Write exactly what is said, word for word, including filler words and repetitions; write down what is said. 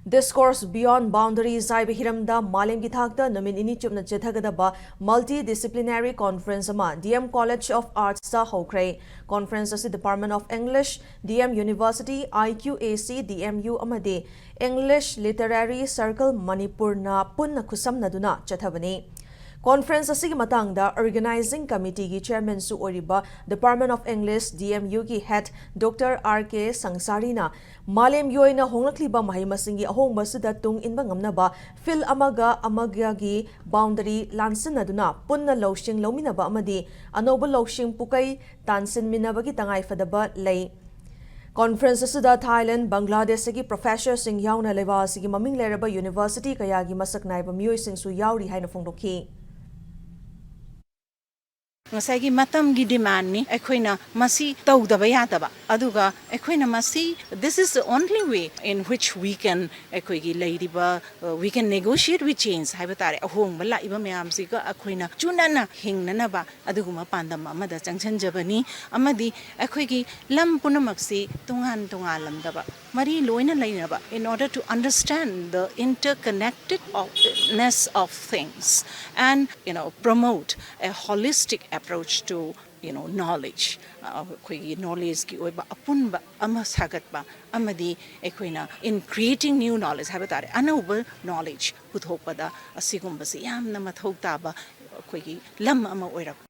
Discourse Beyond Boundaries ꯍꯥꯏꯕ ꯍꯤꯔꯝꯗ ꯃꯥꯂꯦꯝꯒꯤ ꯊꯥꯛꯇ ꯅꯨꯃꯤꯠ ꯅꯤꯅꯤ ꯆꯨꯞꯅ ꯆꯠꯊꯒꯗꯕ multidisciplinary conference ꯑꯃ D M College of Arts ꯇ ꯍꯧꯈ꯭ꯔꯦ꯫ Conference ꯑꯁꯤ Department of English, D M University, I Q A C, D M U ꯑꯃꯗꯤ English Literary Circle ꯃꯅꯤꯄꯨꯔꯅ ꯄꯨꯟꯅ ꯈꯨꯠꯁꯝꯅꯗꯨꯅ ꯆꯠꯊꯕꯅꯤ꯫ Conference ꯑꯁꯤꯒꯤ ꯃꯇꯥꯡꯗ Organizing Committee ꯒꯤ Chairman ꯁꯨ ꯑꯣꯏꯔꯤꯕ Department of English, D M U ꯒꯤ Head Doctor R K ꯁꯪꯁꯥꯔꯤꯅ ꯃꯥꯂꯦꯝꯒꯤ ꯑꯣꯏꯅ ꯍꯣꯡꯂꯛꯂꯤꯕ ꯃꯍꯩ ꯃꯁꯤꯡꯒꯤ ꯑꯍꯣꯡꯕ ꯑꯁꯤꯗ ꯇꯨꯡ ꯏꯟꯕ ꯉꯝꯅꯕ field ꯑꯃꯒ ꯑꯃꯒꯒꯤ boundary ꯂꯥꯟꯁꯤꯟꯅꯗꯨꯅ ꯄꯨꯟꯅ ꯂꯧꯁꯤꯡ ꯂꯧꯃꯤꯟꯅꯕ ꯑꯃꯗꯤ ꯑꯅꯧꯕ ꯂꯧꯁꯤꯡ ꯄꯨꯀꯩ ꯇꯥꯟꯁꯤꯟꯃꯤꯟꯅꯕꯒꯤ ꯇꯉꯥꯏꯐꯗꯕ ꯂꯩ꯫ Conference ꯑꯁꯤꯗ Thailand, ꯕꯪꯒ꯭ꯂꯥꯗꯦꯁꯇꯒꯤ professor ꯁꯤꯡ ꯌꯥꯎꯅ ꯂꯩꯕꯥꯛ ꯑꯁꯤꯒꯤ ꯃꯃꯤꯡ ꯂꯩꯔꯕ university ꯀꯌꯥꯒꯤ ꯃꯁꯛ ꯅꯥꯏꯕ ꯃꯤꯑꯣꯏꯁꯤꯡꯁꯨ ꯌꯥꯎꯔꯤ ꯍꯥꯏꯅ ꯐꯣꯡꯗꯣꯛꯈꯤ꯫ ꯉꯁꯥꯏꯒꯤ ꯃꯇꯝꯒꯤ demand ꯅꯤ, ꯑꯩꯈꯣꯏꯅ ꯃꯁꯤ ꯇꯧꯗꯕ ꯌꯥꯗꯕ, ꯑꯗꯨꯒ ꯑꯩꯈꯣꯏꯅ ꯃꯁꯤ, this is the only way in which we can, ꯑꯩꯈꯣꯏꯒꯤ ꯂꯩꯔꯤꯕ, uh, we can negotiate with change ꯍꯥꯏꯕ ꯇꯥꯔꯦ꯫ ꯑꯍꯣꯡꯕ ꯂꯥꯛꯏꯕ ꯃꯌꯥꯝꯁꯤꯒ ꯑꯩꯈꯣꯏꯅ ꯆꯨꯅꯅ ꯍꯤꯡꯅꯅꯕ ꯑꯗꯨꯒꯨꯝꯕ ꯄꯥꯟꯗꯝ ꯑꯃꯗ ꯆꯪꯁꯤꯟꯖꯕꯅꯤ꯫ ꯑꯃꯗꯤ ꯑꯩꯈꯣꯏꯒꯤ ꯂꯝ ꯄꯨꯝꯅꯃꯛꯁꯤ ꯇꯣꯉꯥꯟ ꯇꯣꯉꯥꯟꯂꯝꯗꯕ, ꯃꯔꯤ ꯂꯣꯏꯅ ꯂꯩꯅꯕ, in order to understand the interconnectedness of things and, you know, promote a holistic approach to, you know, knowledge꯫ ꯑꯩꯈꯣꯏꯒꯤ knowledge ꯀꯤ ꯑꯣꯏꯕ ꯑꯄꯨꯟꯕ ꯑꯃ ꯁꯥꯒꯠꯄ ꯑꯃꯗꯤ ꯑꯩꯈꯣꯏꯅ in creating new knowledge ꯍꯥꯏꯕ ꯇꯥꯔꯦ, ꯑꯅꯧꯕ knowledge ꯄꯨꯊꯣꯛꯄꯗ ꯑꯁꯤꯒꯨꯝꯕꯁꯤ ꯌꯥꯝꯅ ꯃꯊꯧ ꯇꯥꯕ ꯑꯩꯈꯣꯏꯒꯤ ꯂꯝ ꯑꯃ ꯑꯣꯏꯔꯛꯄ꯫